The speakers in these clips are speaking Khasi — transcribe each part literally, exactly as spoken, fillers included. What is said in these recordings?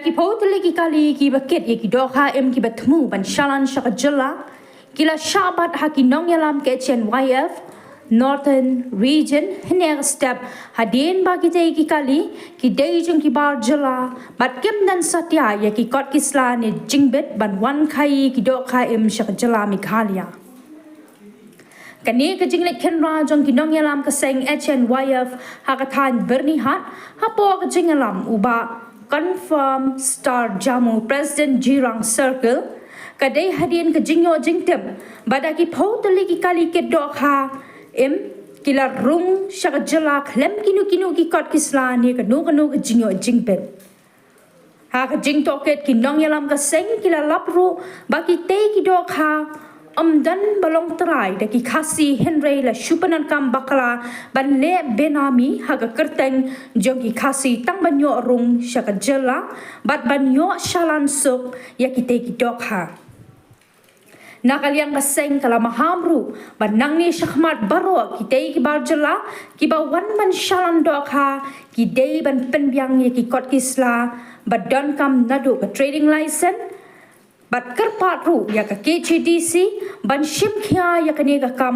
Ki phew tylli ki kali kiba kit ïa ki dohkha im kiba thmu ban shalan sha ka jylla ki la shah bat ha ki nongïalam ka H N Y F Northern Region hynne ka step, hadien ba kitei ki kali ki dei jong ki bar jylla bad kim don satia ïa ki kot ki sla ne jingbit ban wan khaii ki dohkha im sha ka jylla Meghalaya. Kane ka jingleit khynra jong ki nongïalam ka seng H N Y F ha ka thaiñ Byrnihat, hapoh ka jingïalam u Bah Confirm Star Jamu, President Jirang Circle, ka dei hadien ka jingïoh jingtip ba da ki phew tylli ki kali kit dohkha im ki la rung sha ka jylla khlem kino kino ki kot ki sla ne kano kano ka jingïoh jingbit. Ha ka jingtohkit, ki nongïalam ka seng ki la lap ruh ba kitei ki dohkha ym don ba long trai da ki Khasi, hynrei la shu pyndonkam bakla ban leh benami ha ka kyrteng jong ki Khasi tang ban ïoh rung sha ka jylla bad ban ïoh shalan suk ïa kitei ki dohkha. Na ka liang ka seng ka la maham ruh ba nangne shakhmat baroh kitei ki bar jylla kiba wan ban shalan dohkha ki dei ban pynbiang ïa ki kot ki sla ba donkam naduh ka trading license bad kyrpad ruh ïa ka K H A D C ban shim khia ïa kane ka kam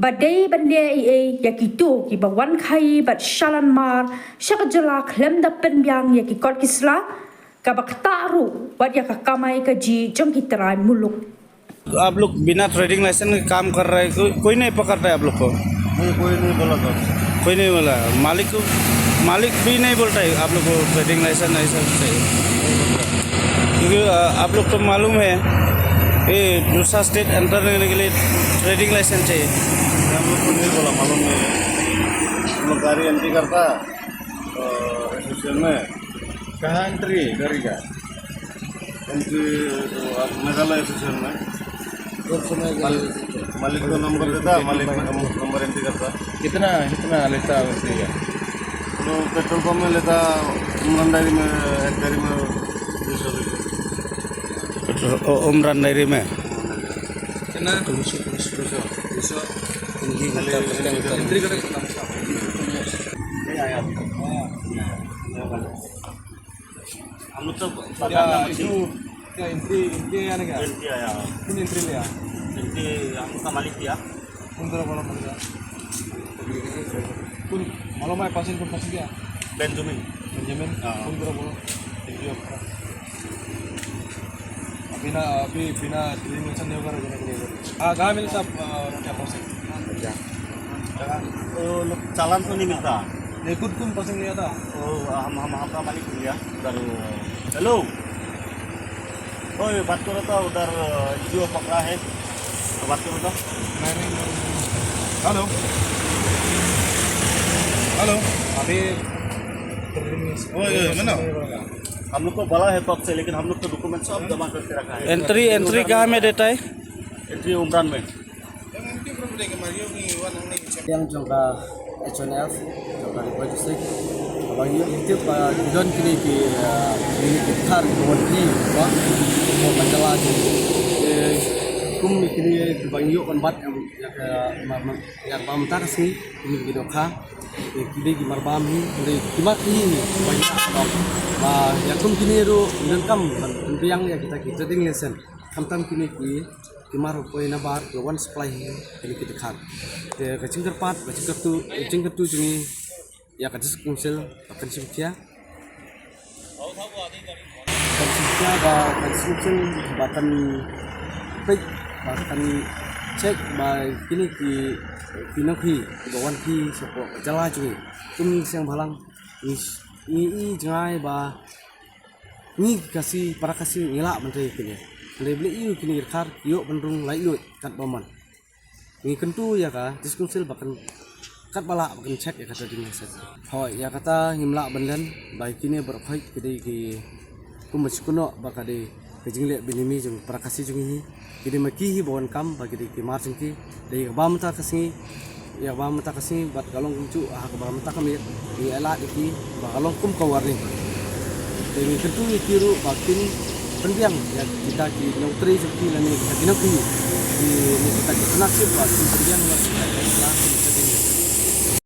ba dei ban leh ei ei ïa kito kiba wan khaii bad shalan mar sha ka jylla khlem da pynbiang ïa ki kot ki sla kaba ktah ruh wat ïa ka kamai kajih jong ki trai muluk. आप लोग बिना ट्रेडिंग लाइसेंस के काम कर रहे हैं, को, कोई नहीं पकड़ता है आप लोग को? नहीं, कोई नहीं बोला था। कोई नहीं बोला। मालिक को, मालिक भी नहीं बोलता है आप लोग को ट्रेडिंग लाइसेंस ऐसा चाहिए? क्योंकि, अ, आप लोग को मालूम है, ये दूसरा स्टेट एंटर करने के लिए ट्रेडिंग लाइसेंस चाहिए। हम लोग को नहीं बोला, मालूम नहीं है। हम लोग गाड़ी एंट्री करता, अ, एसोसिएशन में। कहाँ एंट्री है गाड़ी का? एंट्री तो आप मेघालय एसोसिएशन में। कौन समय का मालिक, मालिक को नंबर देता, मालिक को नंबर, नंबर एंट्री करता। कितना, कितना लेता है एंट्री का? तो पेट्रोल पंप में लेता, उमरान डायरी में, एक गाड़ी में दो सौ रुपये। पेट्रोल, ओ, उमरान डायरी में? कितना? दो सौ, दो सौ। दो सौ। एंट्री करके कितना? ये आया। हम लोग तो क्या, पता नहीं। क्या एंट्री, एंट्री आने का? एंट्री आया। कौन एंट्री लिया? एंट्री हम लोग का मालिक दिया। कौन तरह वाला मालिक है? कौन मालूम है, पासिंग कौन पासिंग किया? बेंजामिन। बेंजामिन? हाँ। कौन तरह वाला? एंट्री आपका। बिना, अभी बिना ट्रेनिंग मेंशन नहीं होगा, रखने के लिए। हाँ, कहाँ मिलता, अ, क्या पासिंग? अच्छा। वो लोग चालान तो नहीं मिलता। नहीं, खुद तुम पासिंग लिया था? वो हम, हम, हमारा मालिक लिया। उधर, हेलो। ओए, बात करो तो, उधर, जियो पकड़ा है, तो बात करो तो। नहीं, नहीं, नहीं, नहीं। हेलो। हेलो। अभी ओए, ओए, मनो। हम लोग को बोला है कब से, लेकिन हम लोग तो डॉक्यूमेंट सब जमा करके रखा है। एंट्री, एंट्री कहाँ में देता है? एंट्री उमरान में। Yang jong ka H N F, jong ka Ri Bhoi District, ba ngi ïoh tip ba ki don kine ki, ah, kine ki dkhar ki don ki ba, ko ba jala ki, eh, kum kine ba ngi ïoh ban bat ïa ka, ma, ma, ïa ka ba mynta ka sngi, kine ki dohkha, eh, ki dei ki marbam hi, ki dei ki mar hi, ba ïa ka ba, ba ïa kum kine ruh ngi donkam ban pynbiang ïa kita ki trading license. Khamtam kine ki, ki mar poi na bar, ki wan supply hi, kine ki dkhar. Te ka jingkyrpad, ka jingkyrtu, ka jingkyrtu jong ngi ïa ka District Council ba kan shim khia. Kan shim khia ba ka District Council ba kan peit, ba kan check ba kine ki, ki nongkhaii ba wan khaii shapoh ka jylla jong ngi. Kum ngi seng bhalang, ngi, ngi i jngai ba ngi ki Khasi, para Khasi ngi lah ban trei kine. Hynrei balei ïa kine ki dkhar ki ïoh ban rung laitluid katba mon. Ngi kyntu ïa ka District Council ba kan, katba lah ba kan check ïa ka trading license. Hooid, ïa kata ngim lah ban len ba kine baroh khoit ki dei ki, kum ba shu kynnoh ba ka dei ka jingleh benami jong para Khasi jong ngi hi. Ki dei ma ki hi ba wan kam ba ki dei ki mar jong ki. Dei ïa kaba mynta ka sngi, ïa kaba mynta ka sngi bad ka long kumjuh ha kaba mynta ka miet, ngi ailad ïa ki ba ka long kum ka warning. Te ngi kyntu ïa ki ruh ba kin pynbiang ïa kita ki nongtrei jong ki lane kita ki nongkhaii, ki, kita ki partnership ba kin pynbiang ïa kita